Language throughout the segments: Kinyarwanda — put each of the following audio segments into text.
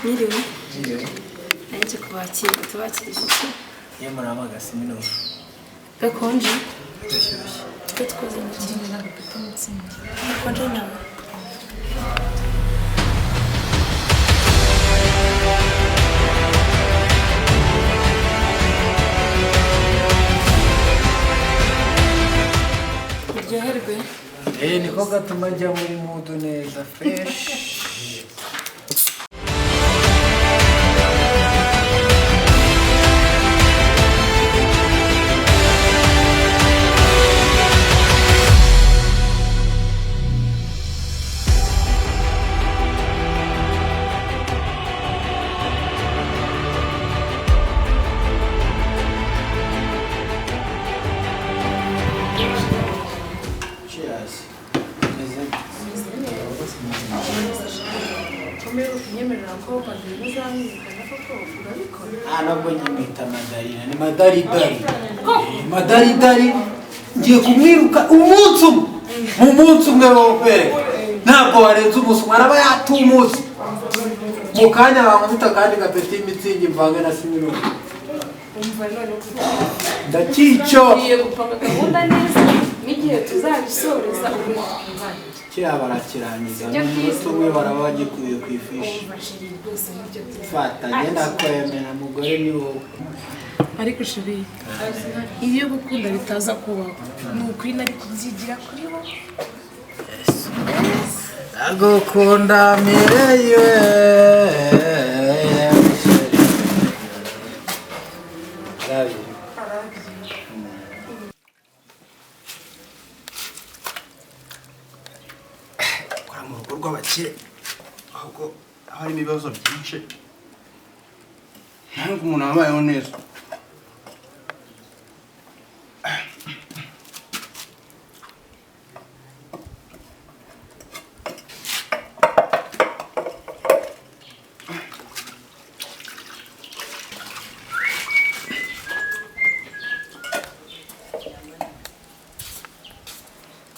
Mwiriwe. Nanjye kubakira, tubakirije iki? Iyo murama agasimino. Gakonje. Gashyushye. Twe twoze intoki. Gakonje nawe. Uryoherwe. Eh, niko gatuma njya muri mood neza, fresh. Cheers. Meze. Komera ukunyemerera ko Madalina azamwirukana koko urabikora? Ah, nubwo nyimwita Madarina, ni Madaridari. Eh, Madaridari ngiye kumwiruka umunsi umwe. Mu munsi umwe wowe. Ntabwo warenza umunsi umwe, araba yatumutse. Mu kanya bankubita kandi gapeti y'Imitsingi mvange na Smirnoff. Umva none ko Ndakico. tugiye gupanga gahunda neza n'igihe tuzabisoreza ubundi twibane. Kiriya barakirangiza. Sibyo Mu munsi byiza. umwe baraba bagikuye ku ifishi. Umva chéri, rwose nibyo byiza. Fata, ngenda kwemera mugore ni wowe. Ariko chéri, iyo gukunda bitaza kubaho ni ukuri nari kubyigira kuri bo. Ndagukunda Mireille. Love you. Kora mu rugo rw'abakire, ahubwo haba harimo ibibazo byinshi, ntabwo umuntu wabayeho neza.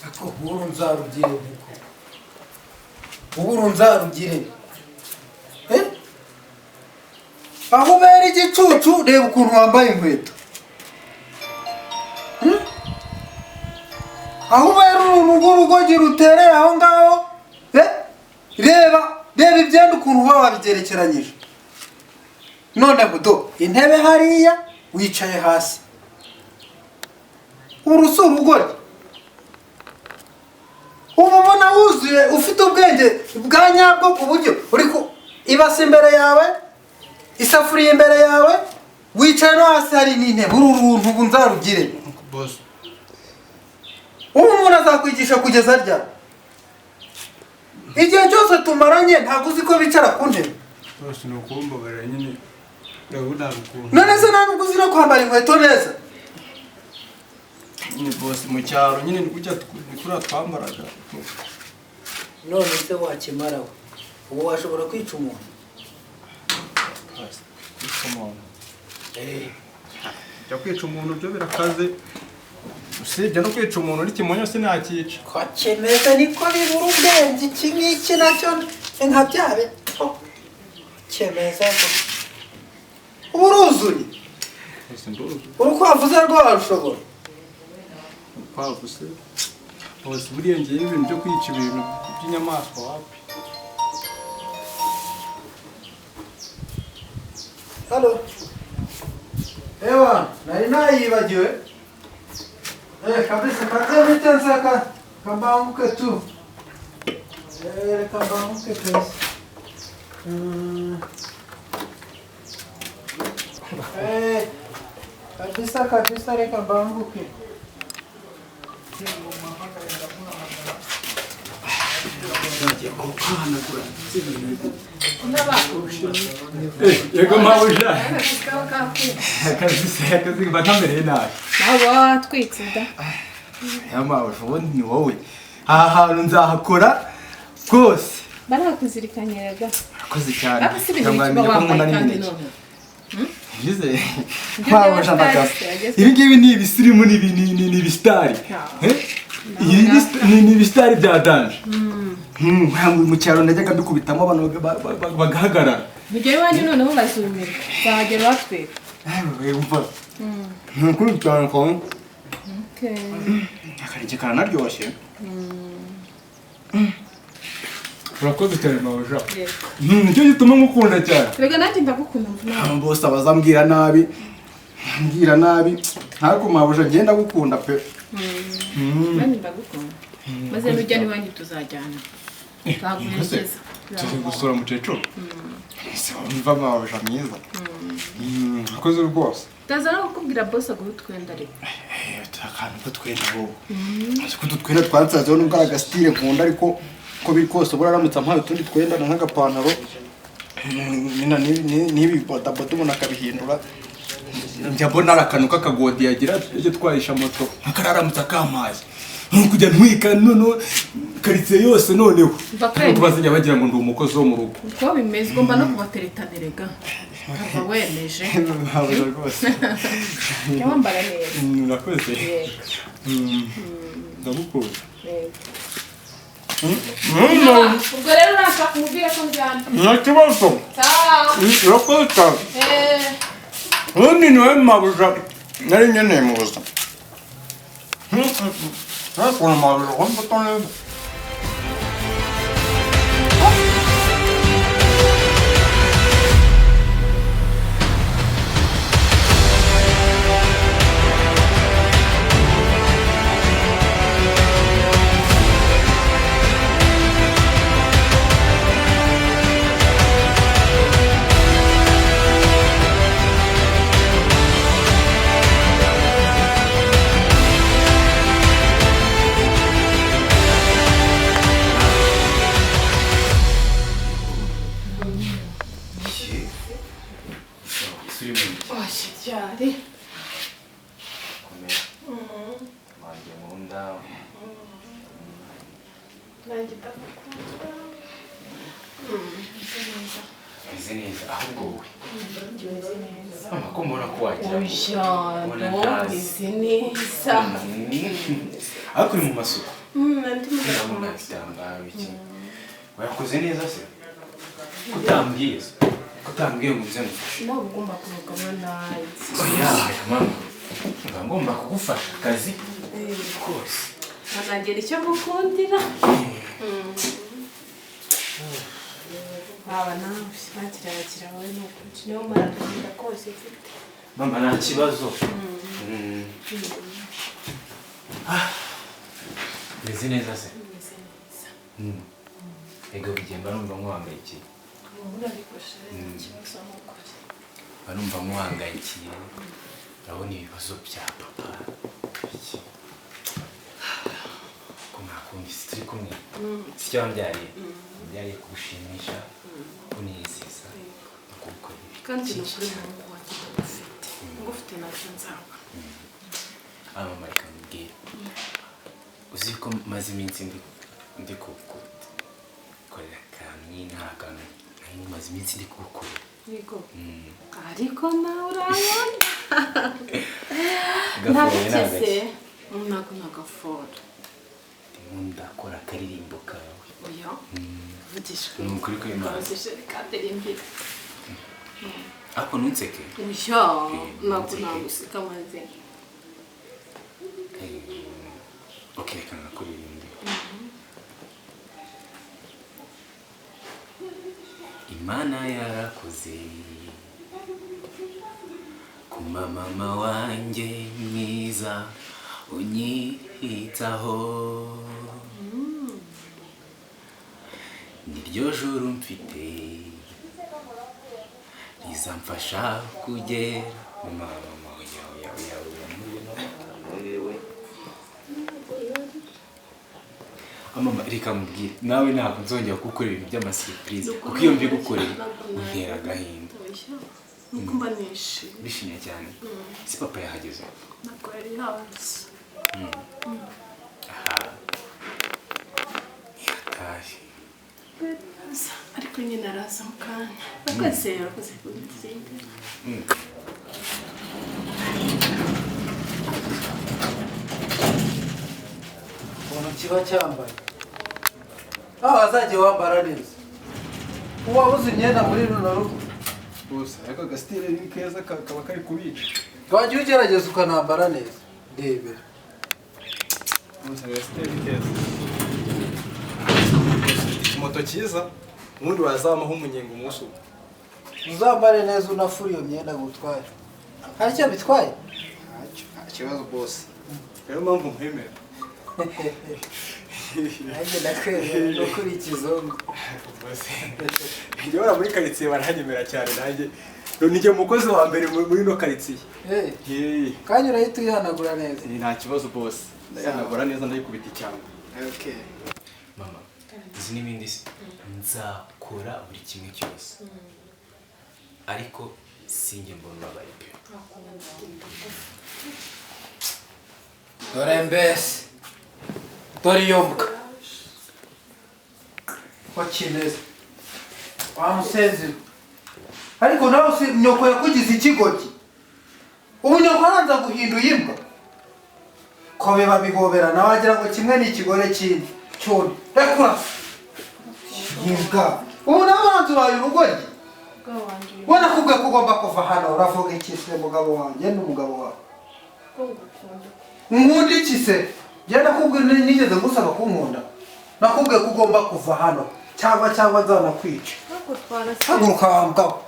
Ako uhuru nzarugire niko. Uhuru nzarugire. Eh? Aho ubera igicucu, reba ukuntu wambaye inkweto. Hmm? Aho ubera uruntu rw'urugogi ruterera aho ngaho, eh? Reba, reba ibyenda ukuntu uba wabigerekeranyije. None budo, intebe hariya wicaye hasi. Uru si urugoryi. Ubu ubona wuzuye ufite ubwenge bwa nyabwo ku buryo uri ku ibase imbere yawe, isafuriya imbere yawe, wicaye no hasi hari n'intebe. Uru runtu ubu nzarugire. Boss. Ubu umuntu azakwigisha kugeza ryari? Igihe cyose tumaranye ntabwo uzi ko bicara ku ntebe. Boss, ni ukumbabarira nyine, urabona ukuntu. None se nta nubwo uzi no kwambara inkweto neza? Nyine boss, mu cyaro nyine ni gutya, ni kuriya twambaraga. None se wakimara we, ubu washobora kwica umuntu? Boss, kwica umuntu, jya kwica umuntu byo birakaze. Usibye no kwica umuntu, n'ikimonyo sinakica. Ko kimeze niko bibura ubwenge. Iki ngiki nacyo ni nka bya bito kimeze ngo ubu uruzuye. Boss, nduzuye. Urukwavu se rwo warushobora? Urukwavu se boss, buriya ngewe ibintu byo kwica ibintu by'inyamaswa wapi. Halo. Ewa, nari nayibagiwe. Eh, kabisa kaze mitenza ka kambanguke tu. Eh, reka mbanguke kabisa. Eh, kabisa kabisa reka mbanguke. Yego mabuja, akazi se, akazi mba nkamereye nabi. Nawe uba watwitse da. Ya mabuja, ubundi ni wowe, aha hantu nzahakora rwose. Barakuzirikanyiraga. Urakoze cyane. Ariko si ibintu Kugira ngo bituma bamenye ko nkunda wambaye kandi n'imineke. none. Bize. Ibyo Mabuja by'abasitari ndagasa. se, yagezweho. Ibi ngibi ni ibisirimu, ni ibisitari. Eh? Ibi ni ibisitari bya danger. Mu cyaro najyaga mbikubitamo abantu bagahagarara. Mugere iwanyu noneho bazumirwa, nzahagera batwika. Umva, ni ukuri cyane ko akarenge karanaryoshye. Urakoze cyane mabuja, nicyo gituma ngukunda cyane. Reka nanjye ndagukunda mvuna. Bose abazambwira nabi, mbwira nabi, ntabwo mabuja ngenda gukunda pe. Nanjye ndagukunda, maze nujya n'iwanyu tuzajyana, nzaguherekeza. Turi gusura mukecuru, ese wumva mabuja mwiza? Urakoze rwose. Ndaza no kukubwira boss aguhe utwenda ariko. Akantu k'utwenda wowe, uzi ko utu twenda twansazeho nubwo ari agasitire nkunda, ariko uko biri kose ubura aramutse ampaye utundi twenda na nk'agapantaro n'ibi bodaboda umuntu akabihindura, njya mbona ari akantu k'akagodi yagira ujya twarisha moto nk'akararamutse akampaye kujya ntwika noneho karitsiye yose noneho Bakwemerera. bazajya bagira ngo ndi umukozi wo mu rugo. Uko bimeze ugomba no kubateretanira ukaba wemeje. Ntabwo rwose. Jya wambara neza. Urakoze. Ndagukunda. Ubwo rero urashaka umubwire ko njyana. Nta kibazo. Sawa. Urakoze cyane. Ubundi niwe mabuja nari nkeneye mu buzima. Nta kuntu mabuja wamfata neza. Ryari? Komera. Wanjye nkunda. Nanjye ndagukunda. Meze neza ahubwo wowe. Mama ko mbona ko wagira ngo Oya, ubona no, ntazi. meze neza. Ariko uri mu masuku. Ndi mu Ndabona igitambaro iki. Wakoze neza se? Kutambwiye se? Kutambwiye ngo uze ngufashe. Nawe ugomba kuvugamo nanjye. Oya, mama. Mba ngomba kugufasha akazi kose. Nkanagera icyo gukundira. Waba nawe bakira wowe ni ukuri niyo mara agahinda kose mfite. Mama nta kibazo. Meze neza se? Meze neza. Ego bigenda numva nkuhangayikiye. Ubu ariko sheri nta kibazo ni ukuri. Mba numva nkuhangayikiye. Urabona ibibazo bya papa. Iki. Ko ntakundi si turi kumwe. Si cyo wambyariye. Wambyariye kugushimisha, kunezeza, no kugukorera ibintu Kandi ni byinshi ukuri cyane. muhungu wanjye ndagufite. Ngufite ntacyo nzaba. Mama reka nkubwire. Uzi ko maze iminsi ndi kugukorera akantu nyine nta kantu nari maze iminsi ndi kugukorera. Yego. Ariko nawe urabona. Gafoye Ntabwo ni se. agaki. Ntabwo nagafora. Ndimo ndakora akaririmbo kawe. Oya. Vugisha. Ni ukuri kw'Imana. Vugisha reka Ariko ntunseke. Oya. Ntabwo Ntunseke. naguseka maze. Ok, reka nakuririmbe. Imana yarakoze kuma mama wanjye mwiza unyitaho, niryo juru mfite rizamfasha kugera. Mama, mama, oya, oya, oya, oya, oya, oya. Mama reka mubwire nawe ntabwo nzongera kugukorera ibintu by'amasurprise, kuko iyo mbigukoreye untera agahinda. Oya. Nuko mba nishimye. Bishimye cyane si papa yahageze? Ntabwo yari yaza. Aha ntiyatashye. Ariko nyine araza mu kanya. Urakoze, urakoze kudutsinda. Ukuntu kiba cyambaye. Aho wazagiye wambara neza. Uwabuze imyenda muri runo rugo. Bose ariko agasitire ni keza kaba kari kubica. Wajya ugerageza ukanambara neza. Ndebera. Bose agasitire ni keza. Ikimoto cyiza ubundi wazamaho umunyenga umunsi umwe. Uzambare neza unafure iyo myenda gutwaye. Hari icyo bitwaye? Ntacyo, nta kibazo bose. Niyo mpamvu nkwemera. Nanjye ndakwemera no kuri ikizungu. Njye bara muri karitsiye baranyemera cyane nanjye. Nijye umukozi wa mbere muri no karitsiye. Kandi urahita uyihanagura neza. Nta kibazo bose. Ndayihanagura neza ndayikubita icyangwe. Okay. Mama, izi n'ibindi nzakora buri kimwe cyose. Ariko sinjye mbona ubabaye pe. Dore mbese. Dore iyo mbwa. Ko kimeze. Wa musenzi. Ariko nawe si nyoko yakugize ikigoryi. Ubu nyoko aranza guhinduye imbwa. Ko biba bihoberana wagira ngo kimwe ni ikigore kindi. Cyone. Rekura. Imbwa. Ubu nawe uranza ubaye urugoryi. Ubona kubwe ko ugomba kuva hano uravuga iki se mugabo wanjye n'umugabo wawe. Nkunda iki se? Njye nakubwiye nigeze ngusaba kunkunda. Nakubwiye ko ugomba kuva hano cyangwa nzanakwica. Haguruka wa mugabo.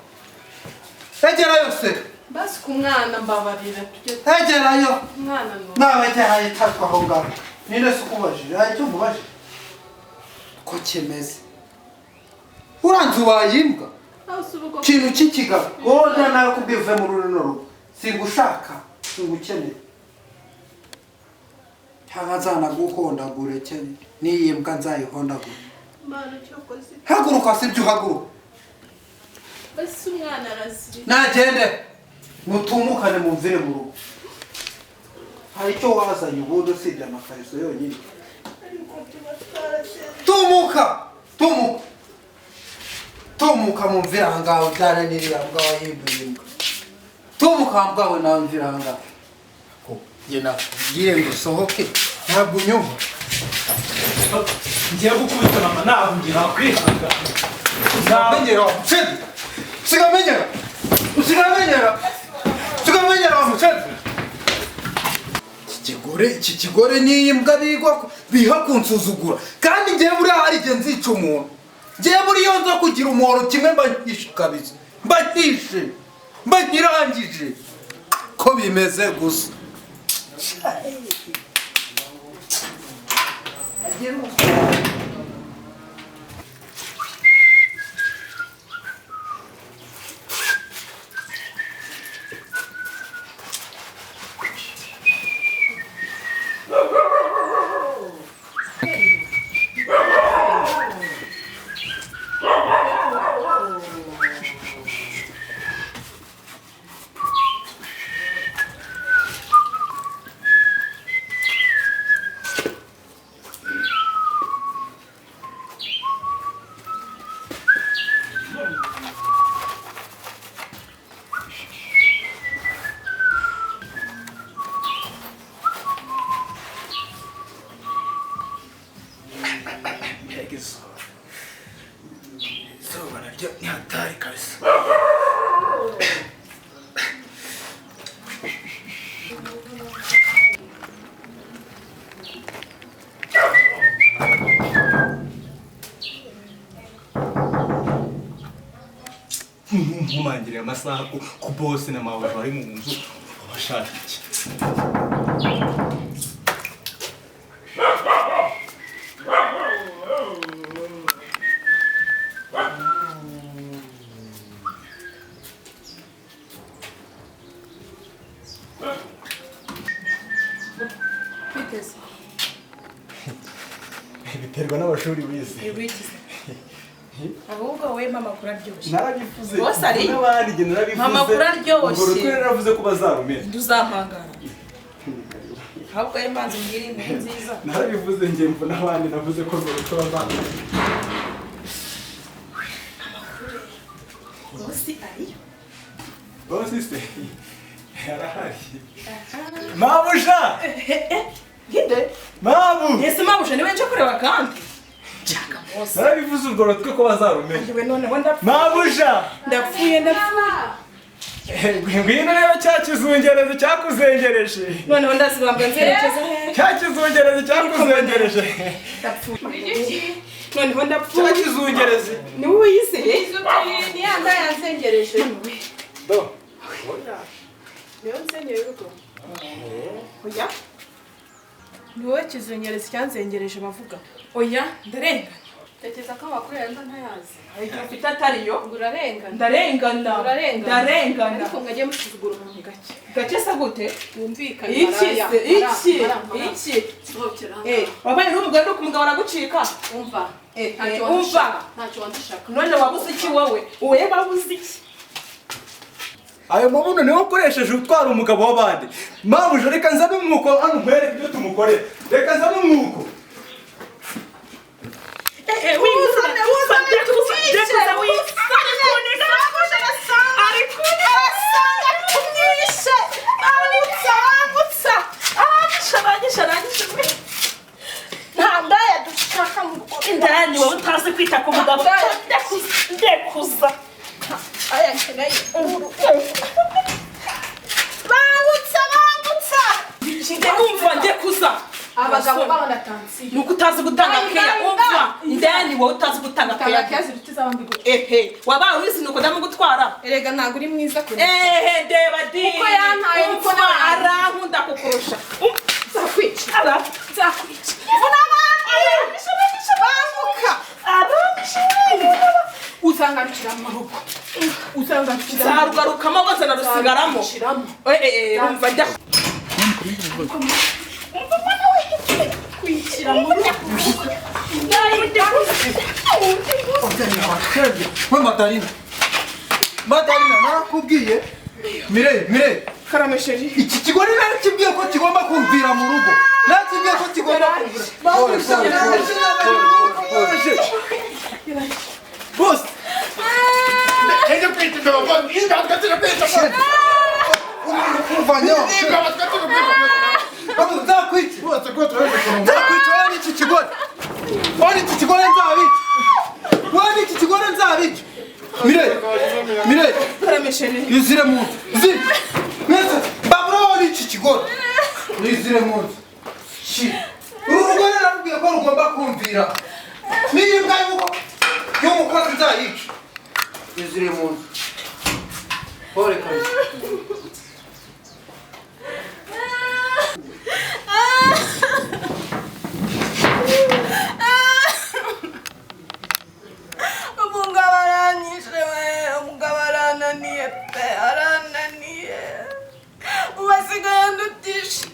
Egerayo se. Basi ku mwana mbabarira tujye. Egerayo. Umwana no. Nawe jya itazwa aho ngaho. Ninde se ukubajije? Hari icyo umubajije? Ko kimeze. Uranze ubaye imbwa. Kintu cy'ikigabo. Wowe nawe kubwiye uve muri runo rugo. Singushaka, singukeneye. Cyangwa nzanaguhondagure cyane. N'iyi mbwa nzayihondagure. Haguruka sibyo uhaguruka. Basi umwana arazira. Nagende. Mutumukane mumvire mu rugo. Hari icyo wazanye ubundi usibye amakariso yonyine. Tumuka! Tumuka! Tumuka mumvire aha ngaho ujyane n'iriya mbwa wahinduye imbwa. Tumuka mbwa we nawe mvire aha ngaho. Njye nakubwiye ngo usohoke ntabwo unyumva. Ngiye gukubita mama nahungira kwihangana. Menyera wa musenzi. Sigamenyera. Usigamenyera. Sigamenyera wa musenzi. Iki kigore n'iyi mbwa bigwa biha kunsuzugura. Kandi ngiye buriya hari igihe nzica umuntu. Ngiye buriya nza kugira umuhoro kimwe mba nkishe kabisa. Mba nkishe. Mba nkirangije. Ko bimeze gusa. Izuba naryo ni hatari kabisa. Nkumangiriye amasaha ku bose na mawe bari mu nzu bashaka iki? Biterwa n'abashuri wize. Ahubwo wowe mama kuraryoshye. Narabivuze. Bose ari. N'abandi njye narabivuze. Mama kuraryoshye. Ubwo rutwe naravuze ko bazarumena. Nduzampangara. Ahubwo wowe mbanza umbwire inkuru nziza. Narabivuze njye mbona abandi navuze ko urwo bazarumena. Amakuru. Bose ariyo. Bose se. Arahari. Mabuja! Ginde. Mabu! Ese mabuja niwe nje kureba kandi. Nshaka bose. Narabivuze urwo rutwe ko bazarumenya. Yewe noneho ndapfuye. Mabuja! Ndapfuye ndapfuye. Ngwino rero cya kizungerezo cyakuzengereje. Noneho ndazibambwa nzerekeza hehe? Cya kizungerezo cyakuzengereje. Ndapfuye. Noneho ndapfuye. Cya kizungerezi. Ni wowe wiyizeye? Ni ya nda yanzengereje. Do. Niyo nsenyeye urugo. Oya. Ni wowe kizungerezi cyanzengereje bavuga. Oya, ndarengana. Tekereza ko amakuru yawe mba ntayazi. Igihe ufite atariyo. Ngo urarengana. Ndarengana. Urarengana. Ndarengana. Ariko mwajye musuzugura umuntu gake. Gake se gute? Wumvikane. Iki se? Iki? Iki? Sohokera. Wabaye n'umugore nuko umugabo aragucika. Umva. Ntacyo Umva. umva. Ntacyo wandushaka. None wabuze iki wowe? Wowe wabuze iki? Ayo mabuno niwe ukoresheje utwara umugabo w'abandi. Mabuja reka nzane umwuko hano nkwereke ibyo tumukorera. Reka nzane umwuko. Indani wowe utazi kwita ku mugabo. Ndekuza. Bangutsa bangutsa. Umva ndekuza. Abagabo babona tansiyo. Nuko utazi gutanga keya. Umva indani wowe utazi gutanga Tanga keya. keya ziruta iz'abandi gute. Ehe, wabaye ubizi nuko ndamugutwara. Erega ntabwo uri mwiza kure. Ehe, ndeba di. Uko yantaye niko Umva nawe. arankunda kukurusha. Nzakwica. Nzakwica. Banguka. Uzangarukira mu rugo. Uzangarukira. Nzarugarukamo rwose narusigaramo. Eh, umva njya. Kwikira mu rugo. We Madarina. Madarina narakubwiye. Mire, mire. Karame sheri. Iki kigore narakibwiye ko kigomba kumvira mu rugo. Narakibwiye ko kigomba kumvira. Pole, pole, pole. Bose. Ejye kwita imbeba ngo imbeba twatira kwita. Umva nyo. Babu nzakwica. Nzakwica wowe n'iki kigore. Wowe n'iki kigore nzabica. Wowe n'iki kigore nzabica. Mire, mire. Karame sheri. Izire mu nzu. Zire. Mwese babura wowe n'iki kigore. Nizire mu nzu. Shi. Uru rugo nararubwiye ko rugomba kumvira. N'iyi mbwa y'umukozi nzayica. Izire mu nzu. Pole kabisa. Umugabo aranyishe we, umugabo arananiye pe, arananiye. Ubu asigaye andutisha.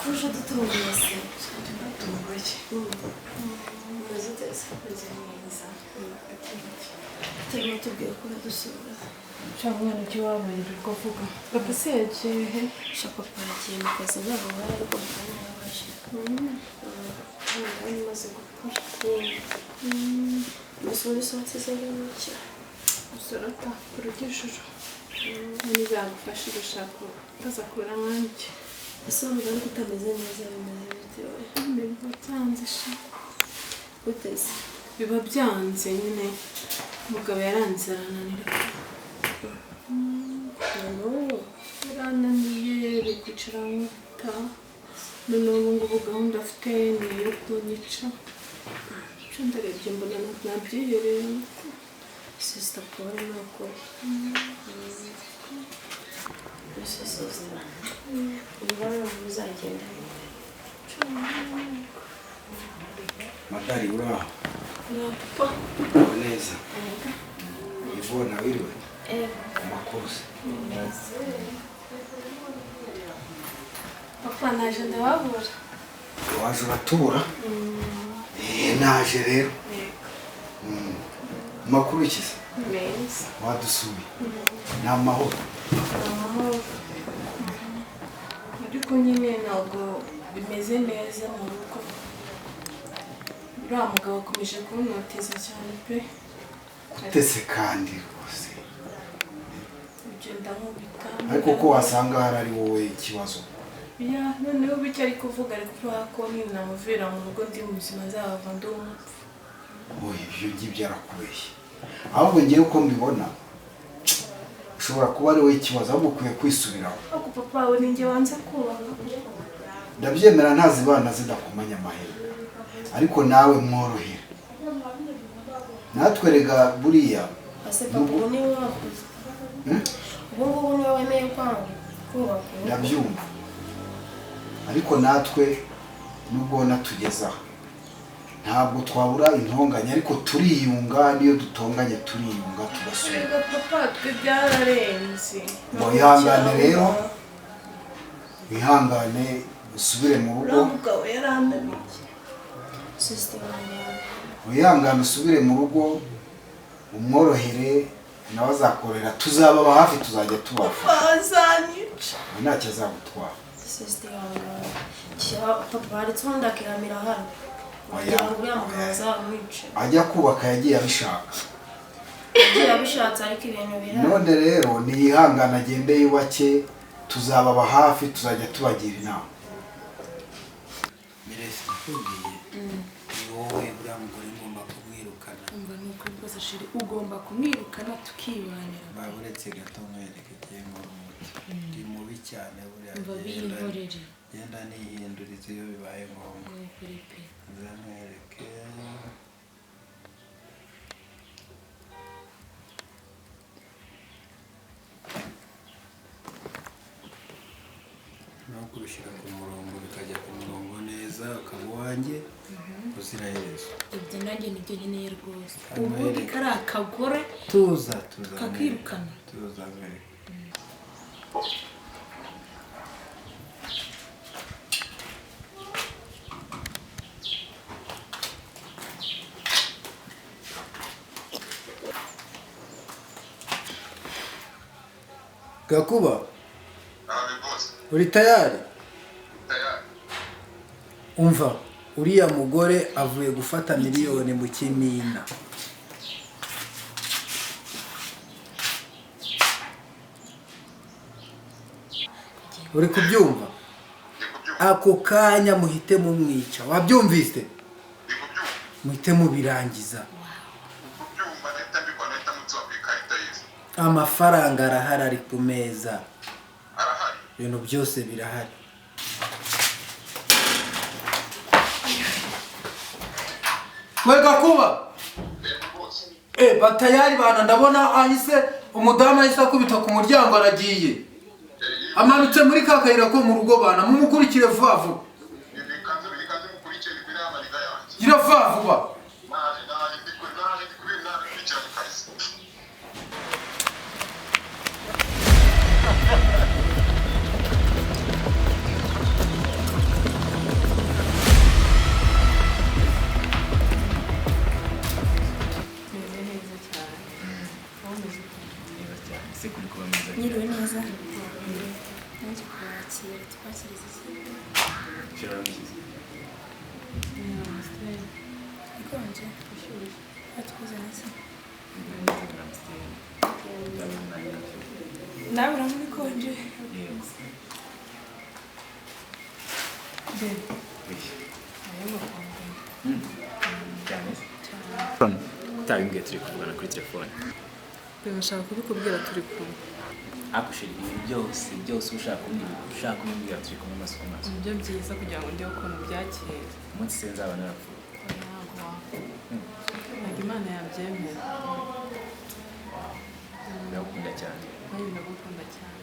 Kuje dutunguye se? Dutunguye. Umeze ute se? Umeze neza. Turimo tubwiye ko uradusura. Cyangwa umwana ujya iwabo yirirwa avuga. Papa se yagiye he? Sha papa yagiye mu kazi ntabwo bari ariko mu kanya yabaje. Ndabona umaze gukura. Mbese muri sosi zari muke. Usorota kurya ijuru. Nizagufasha gushaka utazakura nkanjye. Ese wumva ariko utameze neza bimeze bite wowe? Biba byanze sha. Gute se? Biba byanze nyine. Umugabo yaranze arananira. Yarananiye bikwicara nkuta. Noneho ubu ngubu gahunda afite ni iyo kunyica. Icyo ndarebye mbona nabyihereye. Sisita Paul ni ukuri. Mbese sisita, umubano uzagenda bite? Madari uraho? Papa. Neza. Ivona wiriwe? Amakuru se? Neza. Papa naje ndababura. Waje uratura? Naje rero. Makuru iki se? Meza. Wadusuye. Ni amahoro. Amahoro. Ariko nyine ntabwo bimeze neza mu rugo. Uriya mugabo akomeje kuntoteza cyane pe. Utese kandi rwose. Ugenda nkubita. Ariko ko wasanga hari ari wowe ikibazo. Ya, noneho ubu icyo ari kuvuga ari kuvuga ko ninamuvira mu rugo ndi muzima nzahava ndi umupfu. Oya, ibyo ngibyo arakubeshya. Ahubwo ngewe uko mbibona ushobora kuba ari wowe ikibazo, ahubwo ukwiye kwisubiraho. Ariko papa we ni njye wanze kubaha. Ndabyemera ntazibana zidakomanya amahembe, ariko nawe mworohera. Natwe rega buriya. Ase papa ubu niwe wakuze. Ubu ngubu niwe wemeye kwanga kubaka. Ndabyumva. Ariko natwe nubwo natugeza ntabwo twabura intonganya, ariko turiyunga, niyo dutonganya turiyunga tugasubira. Rega papa twe byararenze. Wihangane rero, wihangane usubire mu rugo. Uriya mugabo yarananiye. Wihangane usubire mu rugo, umworohere nawe azakorera, tuzababa hafi, tuzajya tubafasha. Papa azanyica. Ntacyo azagutwara. Sister papa baretse ubundi akiramira hano. Kugira ngo uriya mugabo azamwice. Ajya kubaka yagiye abishaka. Yagiye abishatse ariko ibintu biranga. None rero niyihangane agende yubake, tuzababa hafi, tuzajya tubagira inama. Miresi nakubwiye ni wowe uriya mugore ngomba kumwirukana. Umva ni ukuri rwose sheri, ugomba kumwirukana tukibanira. Baburetse gato nkwereke igihe nkora umuti. Ndi mubi cyane buriya. Umva biyihorere. Genda nihinduriza iyo bibaye ngombwa. Ni ukuri pe. Nza nkwereke. No kubishyira ku murongo bikajya ku murongo neza, ukaba uwanjye uziraherezo. Ibyo nanjye nibyo nkeneye rwose. Ubundi kari akagore tuza tuza kakirukana. Tuza nkwereke. Gakuba, uri tayari? Umva, uriya mugore avuye gufata miliyoni mu kimina. Uri kubyumva? Ako kanya muhite mumwica. Wabyumvise? Muhite mubirangiza. Amafaranga arahari, ari ku meza. Ibintu byose birahari. We Gakuba! Batayari bana, ndabona ahise umudamu ahise akubita ku muryango aragiye. Amanutse muri ka kayira ko mu rugo bana, mumukurikire vuba vuba. Gira vuba vuba. Nyiriwe neza. Naje kubakira, twakiriza iki? Ikonje. Atuzana se. Nawe urabona ikonje. Utabimbwiye turi kuvugana kuri telefone. Ndashaka kubikubwira turi kumwe. Ariko sheri, ibintu byose byose ushaka kumbwira turi kumwe amaso ku maso. Nibyo byiza kugira ngo ndebe ukuntu byakira. Umunsi se nzaba narapfuye. Ntabwo wapfa. Ntabwo Imana yabyemera. Ndagukunda cyane. Nanjye ndagukunda cyane.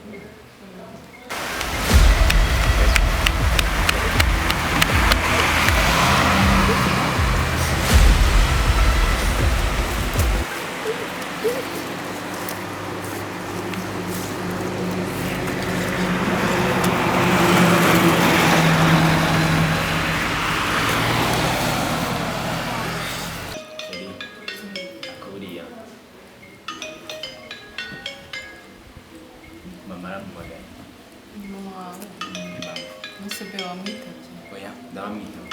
Ese wamwitabye? Oya, ndabamwitaho.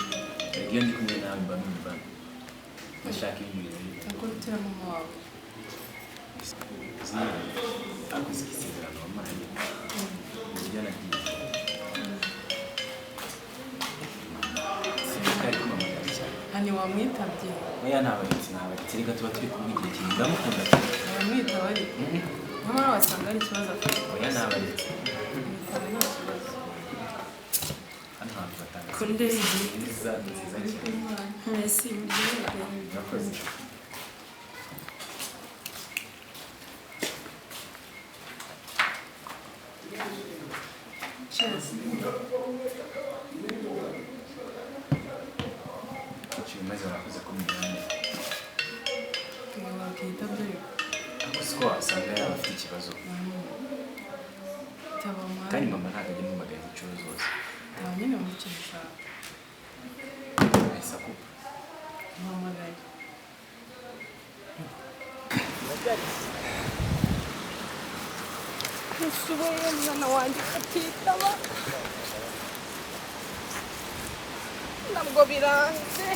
Erega iyo ndi kumwe nawe mba numva ndashaka ibindi bintu. Akurutira mama wawe. Akoze isezerano wampaye. Uburyo nagiye. Sinzi ariko mama cyane. Hani wamwitabye? Oya, ntabaretse ntabaretse, reka tuba turi kumwe igihe kinini, ndamukunda cyane. Wamwitaba ariko? Nyamara wasanga ari ikibazo afite. Oya, ntabaretse. Mwitabe nta kibazo. Hano hantu batanga Kunde. serivisi nziza nziza cyane. Merci, muryoherwe. Murakoze. Cheers. Icyo maze warakoze ko mubana. Wakwitabye ariko? Ariko siko wasanga yaba afite ikibazo. Taba umwanya. Kandi mama ntabwo ajya amuhamagara inshuro zose. Taba nyine wumva ikintu ushaka. Ahise akupa. Muhamagaye. Nsubuye umwana wanjye akitaba ntabwo biranze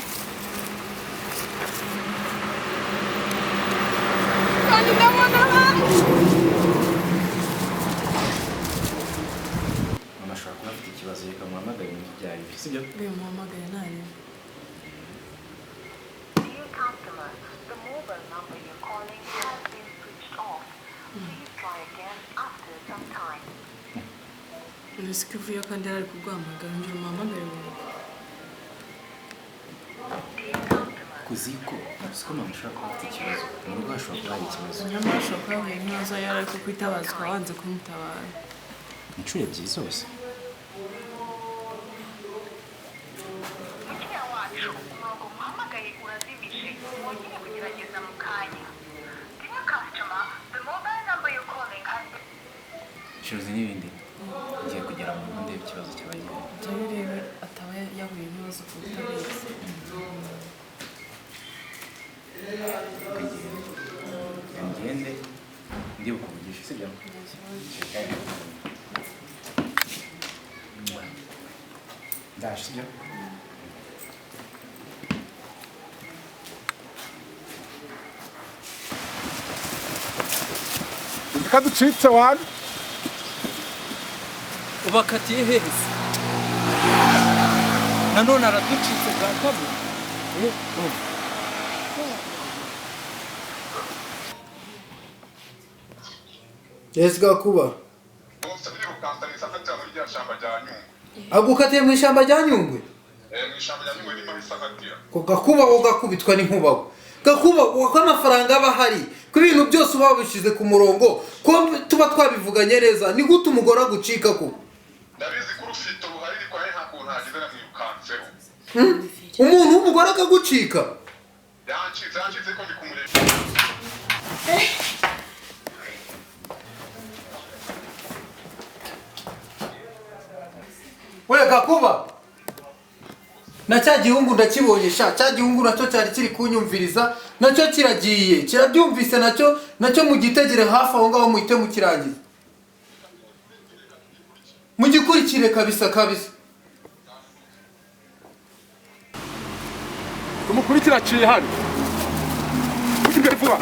kandi ndabona hanze. Mama ashobora kuba afite ikibazo, reka muhamagare mu byo aribyo, sibyo? Uyu muhamagaye ntareba. Dear customer, the mobile number you're calling has been switched off. Please try again after some time. Nzi ko ivuye kandi yari ari kuguhamagara, ngira umuhamagare wumve. Kuziko siko mama ashobora kuba afite ikibazo, mu rugo hashobora kuba hari ikibazo. Nyamara ashobora kuba yahuye n'ibibazo yari ari kukwitabazwa wanze kumutabara. Inshuro ebyiri zose. Mukiriya wacu, umurongo muhamagaye urazimije. Mwongere kugerageza mu kanya. Dear customer, the mobile number you're calling has been Shiruzi n'ibindi. Ngiye kugera mu rugo ndebe ikibazo cyaba gihari. Jyayo urebe ataba yahuye n'ibibazo ku utabizi. Reka ngende. Ndi bukuvugishe, sibyo? Ndaje, sibyo? Uzi ko aducitse wana. Ubakatiye hehe se? Nanone araducitse bwa kabiri. Yes, Gakuba. Agukatiye mu ishyamba rya Nyungwe? Ko Gakuba wo gakubitwa n'inkuba we. Gakuba ko amafaranga aba ahari, ko ibintu byose uba wabishyize ku murongo, ko tuba twabivuganye neza, ni gute umugore agucika ko? Umuntu w'umugore akagucika? We Gakuba, na cya gihungu ndakibonye sha, cya gihungu nacyo cyari kiri kunyumviriza, nacyo kiragiye, kirabyumvise nacyo, nacyo mugitegere hafi aho ngaho muhite mukirangiza. Mugikurikire kabisa kabisa. Tumukurikira aciye hano. Ujya imbere vuba.